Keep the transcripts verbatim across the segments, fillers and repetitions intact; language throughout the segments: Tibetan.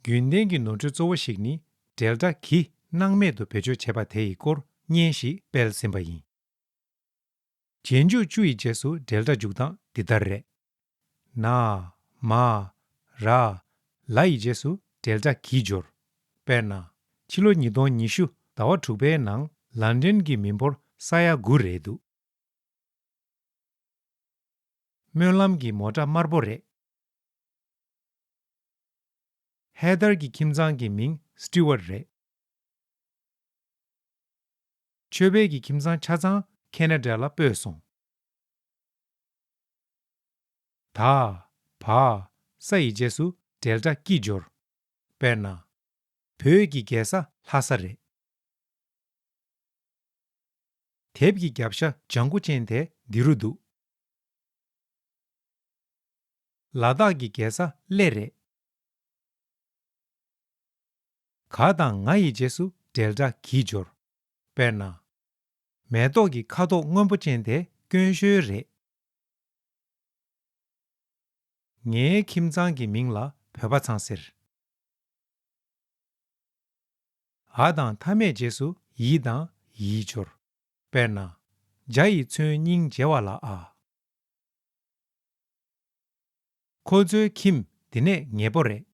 རྒྱུན་ལྡན་གྱི་ནོར་འཁྲུལ་གཙོ་བོ་ཞིག་ནི་འབྲེལ་སྒྲ་གི་སྣང་མེད་དུ་བེད་སྤྱོད་བྱས་པ་དེ་ཡི་སྐོར་བརྙན་ཞིག་སྤེལ་ཟིན་པ་ཡིན། རྗེས་འཇུག་བཅུ་ཡི་རྗེས་སུ་འབྲེལ་སྒྲ་འཇུག་སྟངས་འདི་ལྟར་རེད། ན། མ། ར། ལ་ཡི་རྗེས་སུ་འབྲེལ་སྒྲ་གི་སྦྱོར། དཔེར་ན། ཕྱི་ལོ་ཉིས་སྟོང་ཉི་ཤུ་ཟླ་བ་དྲུག་པའི་ནང་ལན་ཀྲན་གྱི་མི་འབོར་ས་ཡ་དགུ་རེད་འདུག་སྨོན་ལམ་གྱི་མོ་ཊ་དམར་པོ་རེད། ཧེ་དར་གྱི་ཁྱིམ་ཚང་གི་མིང་སི་ཊི་ཝར་རེད། ཆོས་འཕེལ་གྱི་ཁྱིམ་ཚང་ཆ་ཚང་ཁེ་ན་ཌ་ལ་སྤོས་སོང་། ད། བ། ས་ཡི་རྗེས་སུ་འབྲེལ་སྒྲ་ཀྱི་སྦྱོར། དཔེར་ན། བོད་ཀྱི་རྒྱལ་ས་ལྷ་ས་རེད། དེབ་ཀྱི་རྒྱབ་ཤ་ལྗང་ཁུ་ཅན་དེ་འདི་རུ་འདུག་ལ་དྭགས་ཀྱི་རྒྱལ་ས་གླེ་རེད། ག་དང་ང་ཡི་རྗེས་སུ་འབྲེལ་སྒྲ་གི་སྦྱོར། དཔེར་ན། མེ་ཏོག་གི་ཁ་དོག་སྔོན་པོ་ཅན་དེ་སྐྱོན་ཤོས་རེད། ངའི་ཁྱིམ་ཚང་གི་མིང་ལ་བོད་པ་ཚང་ཟེར། འ་དང་མཐའ་མེད་རྗེས་སུ་ཡི་དང་ཡི་སྦྱོར། དཔེར་ན། འཇའ་ཡི་ཚོན་སྙིང་རྗེ་བ་ལ་ཨ། ཁོ་ཚོའི་ཁྱིམ་འདི་ནས་ཉེ་པོ་རེད།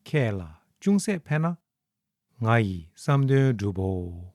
ཁྱེད་ལ་ཅུང་ཟད་ཕན་ན། ང་ཡི་བསམ་དོན་འགྲུབ་བོ།